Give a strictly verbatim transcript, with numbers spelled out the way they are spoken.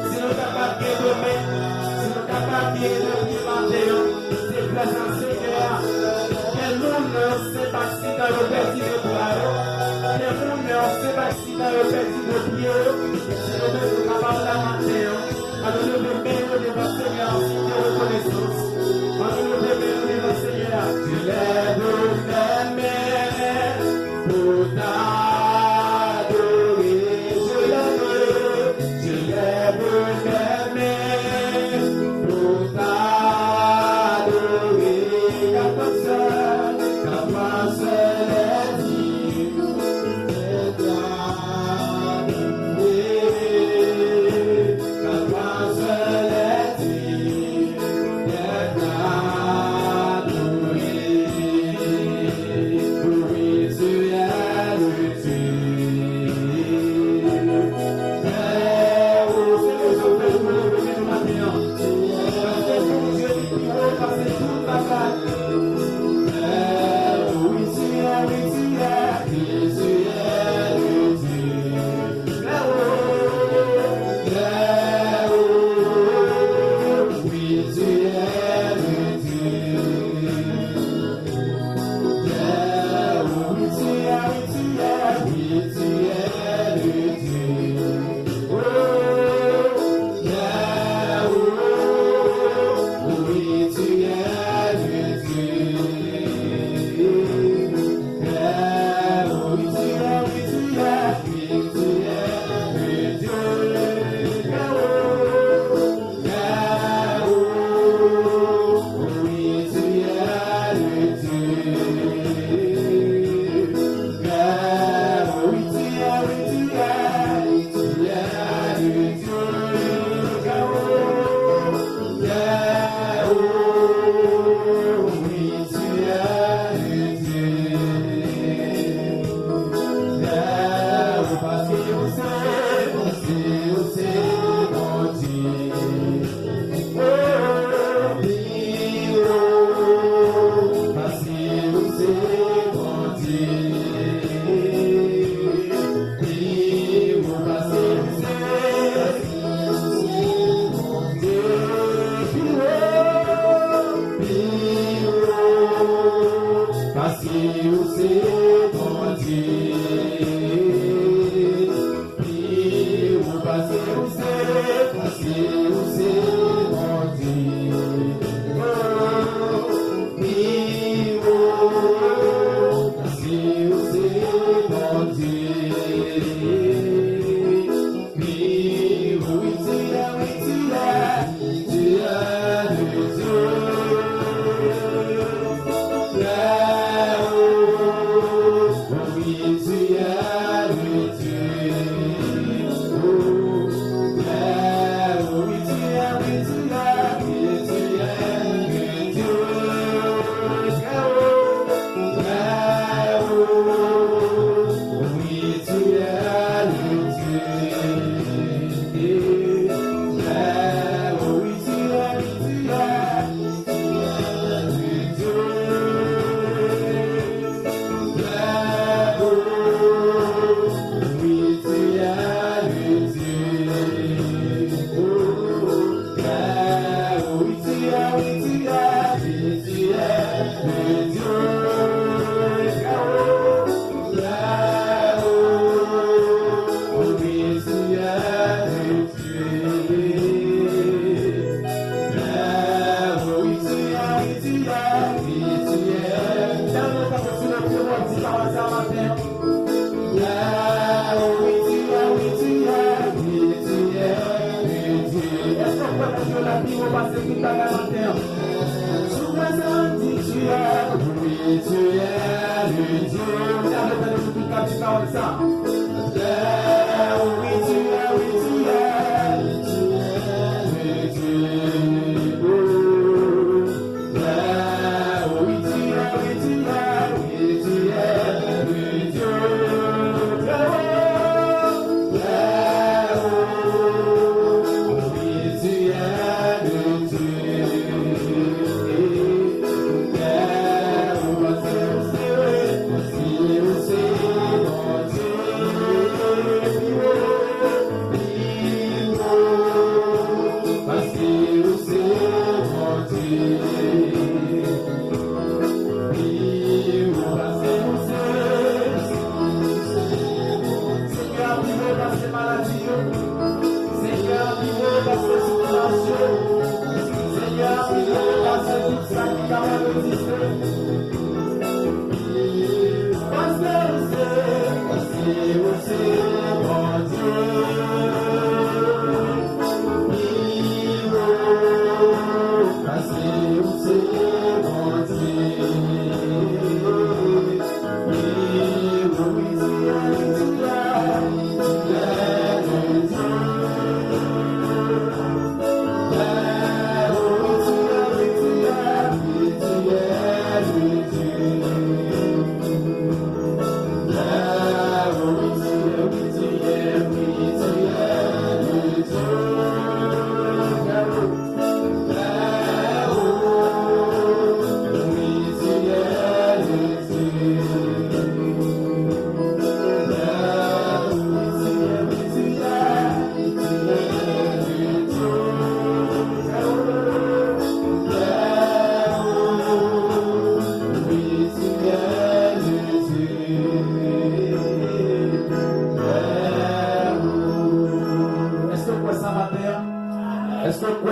Si nou kapab gen demen, si nou kapab gen demen maten an, se gras a Senyè a. Gen moun, se pa aksidan yo pèdi de bra yo. Gen moun, se pa aksidan yo pèdi de pye yo. Se nou menm nou kapab la maten an. Ann nou leve men nou devan Senyè a, an siy de rekonesans. Ann nou leve men nou devan Senyè a. Se lè nou leve men pou ta adore. Se lè nou, se lè nou leve men pou ta adore. Ka panse, ka panse lè di. Bagay maten an. Sou mwen sa di tu es, oui, tu es le Dieu. Ou ta dwe tande pou tout kapital sa. Très haut, oui, tu es, oui, tu es, oui, tu es le Dieu. Très haut, oui, tu es, oui, tu es, oui, tu es le Dieu. Très haut, très haut, oui, tu es le Dieu. Très haut, parce que c'est, parce que c'est mon Dieu. Pi wo, pi wo, paske ou se Bondye. Pi wo, paske ou se. Senyè a pi wo pase maladi yo. Senyè a pi wo pase sitiyasyon. Senyè a pi wo pase tout sa ki kapab egziste. Paske ou se, paske ou se Bondye. Pi wo, paske ou se Bondye. Pi wo, pi wo, pi wo. Èske w kwè sa maten an? Èske w kwè